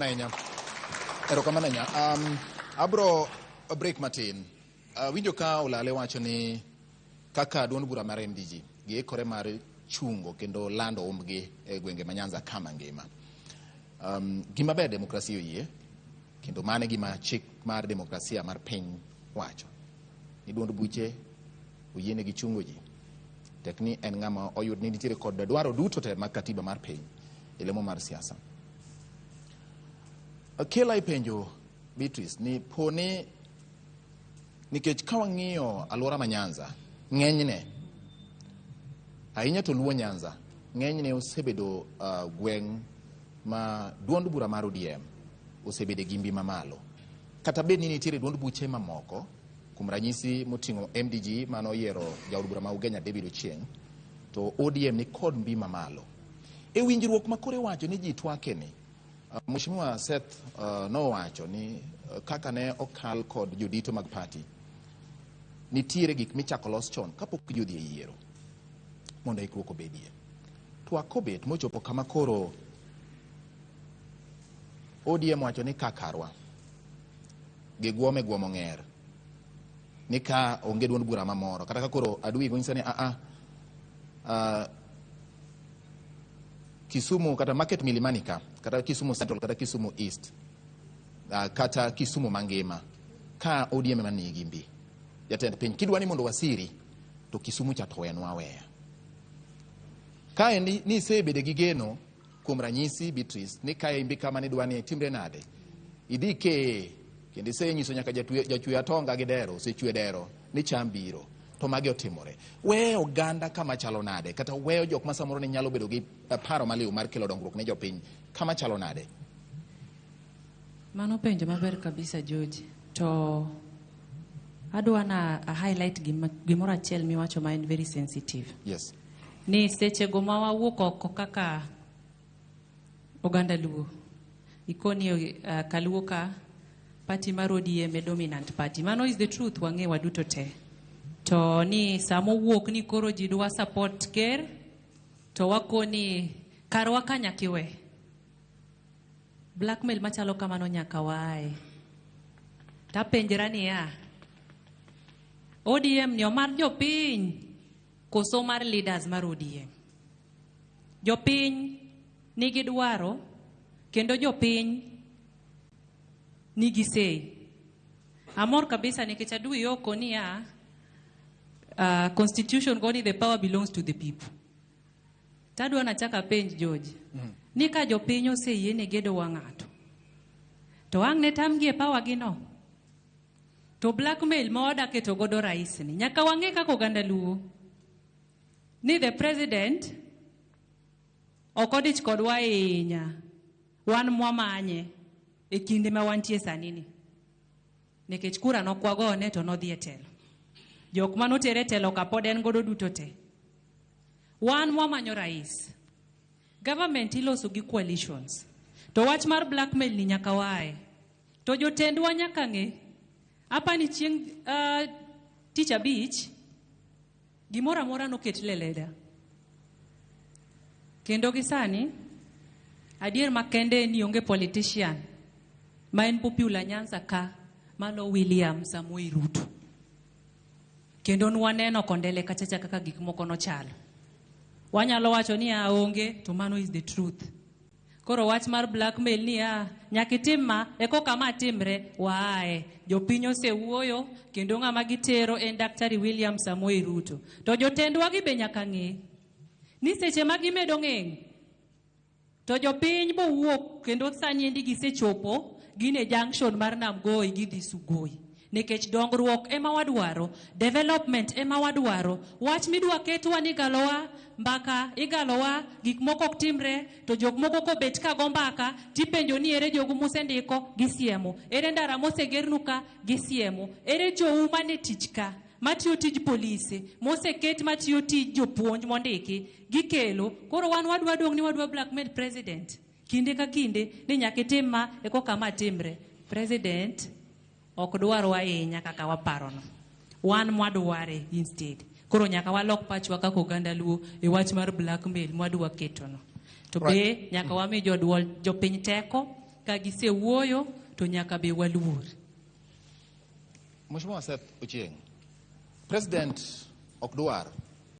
Ahinya. Erokamano ahinya. Abro break matin. Winjo ka Olale wacho ni kaka duond bura mar MDG giikore mar chungo kendo lando umbgi e gwenge ma Nyanza kama ngima. Gima ber, demokrasia oyie kendo mano e gima chik mar demokrasia mar piny wacho ni duond buche oyienegi chungo ji tek ni en ng'ama oyud ni nitiere kod dwaro duto te mag katiba mar piny e lemo mar siasa. Kela ipenjo Beatrice ni poni nikech ka wang'iyo alwora ma Nyanza, ng'enyne ahinya to Luo Nyanza ng'enyne osebedo gweng' ma duond bura mar ODM osebedo e gimbi mamalo, kata bed ni nitiere duond buche mamoko, kuom ranyisi moting'o MDG mano oyiero jaod bura ma Ugenya David Ochieng, to ODM ni kod mbi mamalo e winjruok ma koro iwacho ni ji twake ni. Mheshimiwa Seth nowacho ni kaka ne okal kod jodito mag party, nitiere gik michako los chon kapok ji odhi e yiero mondo ikruok obedie. Twak kobet mochopo kama koro ODM wacho ni kakarwa giguome guomo ng'er ni ka onge duond bura mamoro kata ka koro adui gonyiso ni aa Kisumu kata market Milimani ka kata Kisumu Central kata Kisumu East, kata Kisumu mangima ka ODM ema nigi mbi jatend piny kidwa ni mondo wasiri to Kisumu cha to wenwa aweya. Kaendi ni isebedo gi geno, kuom ranyisi Beatrice, ni kae imbi kama nidwa ni timre nade, idhi keye kendo isenyiso nyaka jachwe atonga gi dero osechwe dero ni cham biro to magi otimore, weyo oganda kama chalo nade, kata weyo jok ma samoro ne nyalo bedo gi paro maliw mar kelo dongruok ne jopiny kama chalo nade? Mano penjo maber kabisa, George. To adwa na a highlight gimoro achiel miwacho ma en very sensitive. Ni sechego ma wawuok oko kaka oganda Luo, ikoni kaluo ka party mar ODM e dominant party. Mano is the truth, wang'e waduto te. To ni sama owuok ni koro ji dwa support ker, to wakoni karwa ka nyaka iwe. Blackmail machalo kamano nyaka waaye. Tapenjra niya, ODM ni omar jopiny koso mar leaders mar ODM? Jopiny nigi dwaro kendo jopiny nigi say. Amor kabisa nikech adui oko niya, constitution goni the power belongs to the people. Tadwa nachak apenj George, ni ka jopiny oseyiene gedo wa ng'ato, to ang' ne tamgi e power gi no? To blackmail ma wada keto godo rais ni, nyaka wang'e kaka oganda Luo, ni the president ok odich kodwa ahinya, wan mwamanye e kinde ma wantie sani ni. Nikech kura nokwagone to nodhi e telo. Jok manotere e telo ka pod en godo duto te. Wan mwamanyo rais. Government iloso gi coalitions. To wach mar blackmail ni nyaka wae. To jotendwa nyaka ng'e. Apani chieng' tich abich, gimoro amora noket leleda. Kendo gi sani, adier makende en ni onge politician ma en popular Nyanza ka malo William Samoei Ruto. Kendo nwaneno Kondele kachacha kaka gik moko nochalo. Wanyalo wacho ni a onge, to mano is the truth. Koro wach mar blackmail ni a nyaka itim ma eko kama timre, waaye. Jopiny osewuoyo kendo ng'ama gitero en Daktari William Samoei Ruto. To jotendwa gi be nyaka ng'e ni seche ma gimedo ng'eng' to jopiny bowuok kendo sani endi gisechopo gin e junction mar Namgoi gidhi Sugoi. Nikech dongruok ema wadwaro, development ema wadwaro. Wach midwa ketwa ni igalowa mbaka, igalowa, gik moko ok timre, to jok moko kobet ka go mbaka, tipenjo ni ere jogu musendiko, gisiemo. Ere ndara mosegernu ka, gisiemo. Ere jou mane tich ka, matiyo tij polise, moseket matiyo tij jopuonj mondiki, gikelo. Koro wan wadwa dong' ni wadwa blackmail president. Kinde ka kinde, ni nyaka itim ma, eko kama timre. President ok dwarwa ahinya kaka waparono. Wan mwadware instead. Koro nyaka walok pachwa kaka oganda Luo e wach mar blackmail mwadwa ketono. To be nyaka wami joduol jopiny teko. Ka gisewuoyo to nyaka be waluor. Mheshimiwa Seth Ochieng, President ok dwar